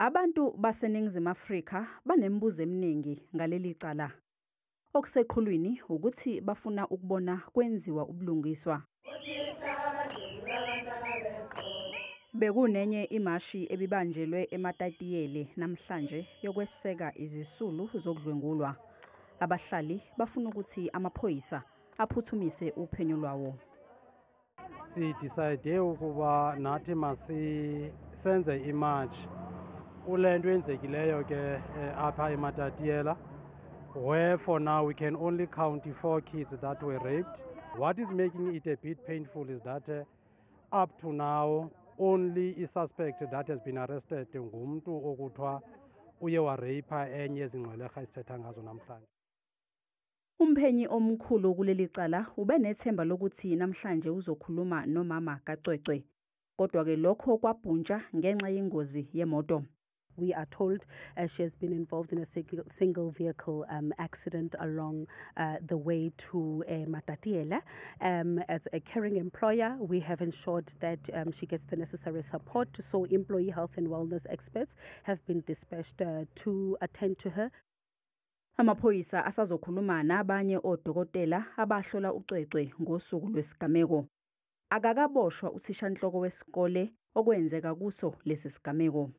Abantu baseNingizimu Afrika banemibuzo eminingi ngaleli cala. Okuseqhulwini ukuthi bafuna ukubona kwenziwa ubulungiswa. Bekunenye imashi ebibanjelwe eMatatiele namhlanje yokweseka izisulu zokudlwengulwa. Abahlali bafuna ukuthi amaphoyisa aphuthumise uphenyo lwawo. Si-decide ukuba nathi masisenze imarch kule nto yenzekileyo ke apha eMatatiela, where for now we can only count 4 kids that were raped. What is making it a bit painful is that up to now only a suspect that has been arrested ngumntu okuthiwa uye wareyipha enye ezingxwelerha esithetha ngazo namhlanje. Umphenyi omkhulu kuleli cala ubenethemba lokuthi namhlanje uzokhuluma nomama kaCwecwe. Kodwa-ke lokho kwabhuntsha ngenxa yengozi yemoto. We are told she has been involved in a single vehicle accident along the way to Matatiele. As a caring employer, we have ensured that she gets the necessary support. So employee health and wellness experts have been dispatched to attend to her. Amaphoyisa asazokhuluma nabanye odokotela abahlola uCwecwe ngosuku lwesigameko. Akakaboshwa uthishanhloko wesikole okwenzeka kuso lesi sigameko.